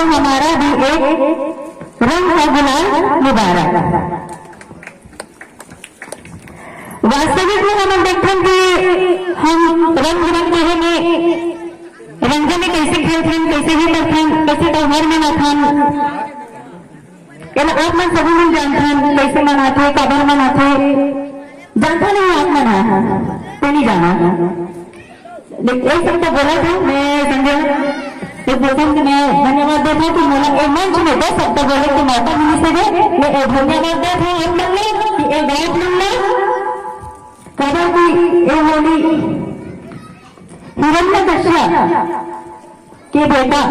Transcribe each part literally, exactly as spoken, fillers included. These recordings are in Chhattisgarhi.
हमारा भी एक रंग का गुलाल मुबारक। वास्तविक में हमन देखथन कि हम रंग बिरंग के में रंगों में कैसे खेलथन, कैसे भी करथन, कैसे त्योहार मनाथन, एला आप मन सभी मन जानथन, कैसे मनाथे, काबर मनाथे, जानथन नहीं आप मन ह, ते नहीं जाना। लेकिन एक शब्द बोला था मैं संजय, एक बोलथन कि मैं धन्यवाद देता हूँ कि मोला ए मंच में दो शब्द बोले के मौका मिलिस हे, मैं ए धन्यवाद देता हूँ आप मन ला कि ए गायक मन ला, काबर कि ए होली हिरण्यकश्यप के बेटा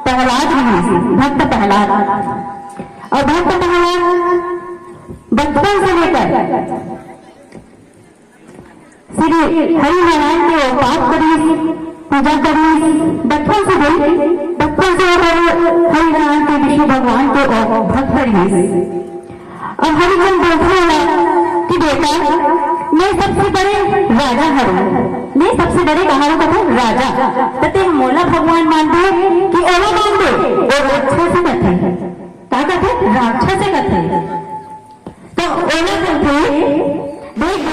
प्रहलाद रहिस, भक्त प्रहलाद। और भक्त प्रहलाद बचपन से लेकर श्री हरि नारायण के उपास करिस, पूजा करिस, बचपन से भी, बचपन से वो हरि नारायण के, विष्णु भगवान के भक्त रहिस। और हरिचंद बोलथे ओला कि बेटा, मैं सबसे बड़े राजा हूँ, मैं सबसे बड़े कहावत है राजा। तो ते मोला भगवान मानथे कि ओला मानथे, वो राक्षस कथे। का कथे? राक्षस कथे। तो ओला कथे, देख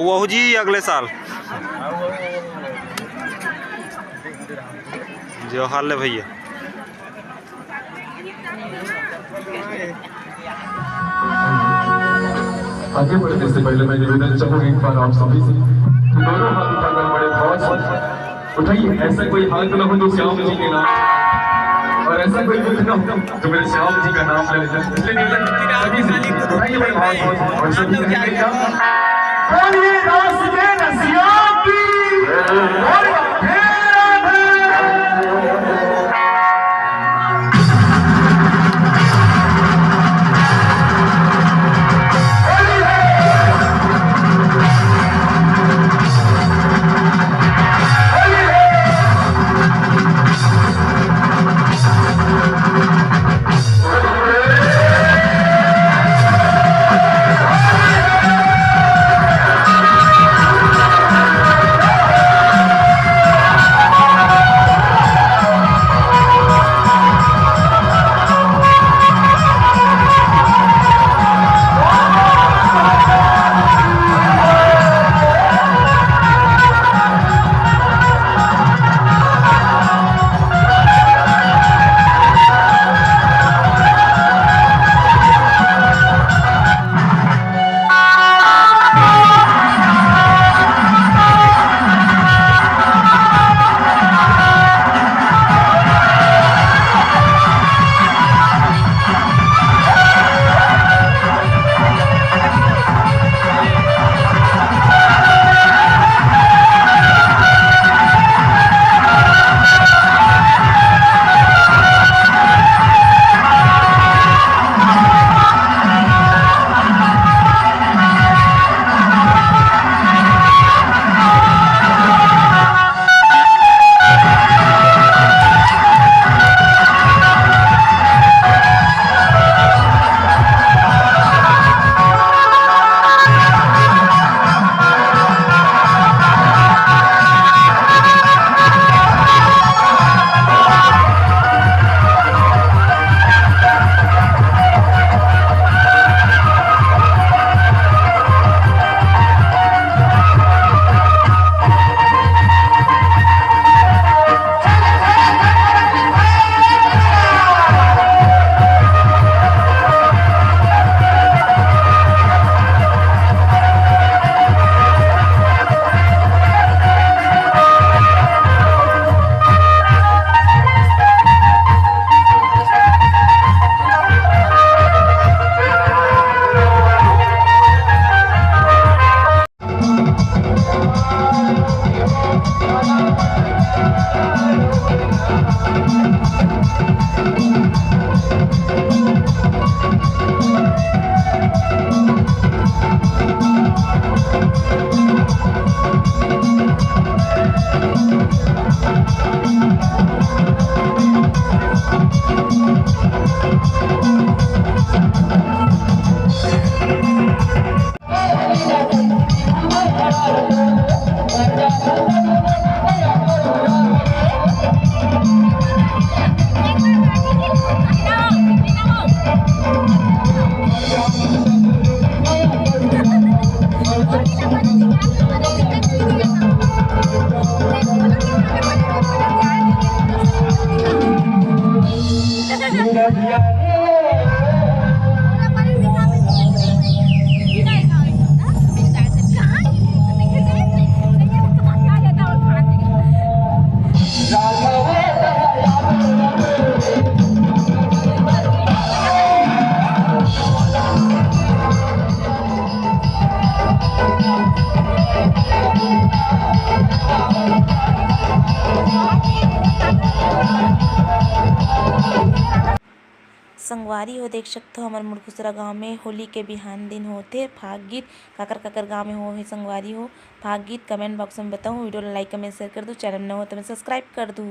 पहुँची अगले साल। जोहार ले भैया। आगे बढ़ने से पहले मैं निवेदन चाहूंगा एक बार आप सभी से कि दोनों हाथ उठाकर बड़े भाव से उठाइए। ऐसा कोई हाथ ना हो जो श्याम जी के नाम, और ऐसा कोई मुख ना हो जो मेरे श्याम जी का नाम ले ले। इसलिए निवेदन सभी से उठाइए बड़े भाव से। और सभी से बोलिए रास के रसिया की। और फिर संगवारी हो, देख सकथो, हमर मुड़खुसरा गांव में होली के बिहान दिन होथे फाग गीत। काकर काकर गांव में होहे संगवारी हो फाग गीत, comment box में बताओ। Video ला like, comment, share कर दू। Channel में नवा हो तो subscribe कर दू।